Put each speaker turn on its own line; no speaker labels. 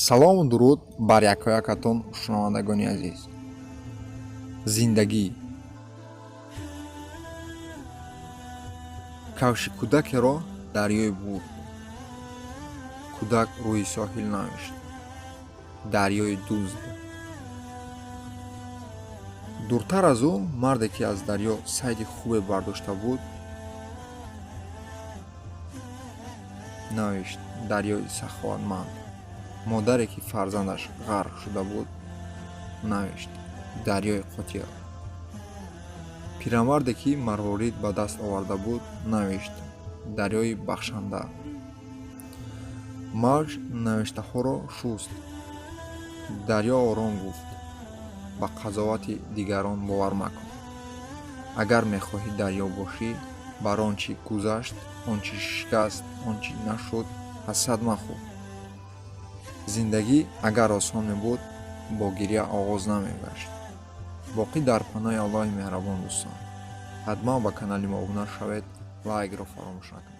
Салому дуруд бар якоякатон, шунавандагони азиз. Зиндагӣ кавши кӯдакеро дарёй бурд. Кӯдак рӯи соҳил навишт: дарёи дузд. Дуртар аз ӯ марде, ки аз дарё сайди хубе бардошта буд, навишт: дарёи саховатманд. Модаре, ки фарзандаш ғарқ шуда буд, навишт: дарёи қотил. Пирамарде, ки марворид ба даст оварда буд, навишт: дарёи бахшанда. Мавҷ навиштаҳоро шуст. Дарё ором гуфт: ба қазовати дигарон бовар макун. Агар мехоҳӣ дарё бошӣ, бар он чӣ гузашт, он чӣ шикаст, он чӣ нашуд, ҳасрат махӯр. Зиндагӣ агар осон мебуд, бо гиря оғоз намегашт. Боқӣ дар паноҳи Аллоҳи меҳрабон, дӯстон. Ҳатман ба канали мо обуна шавед, лайкро фаромӯш накунед.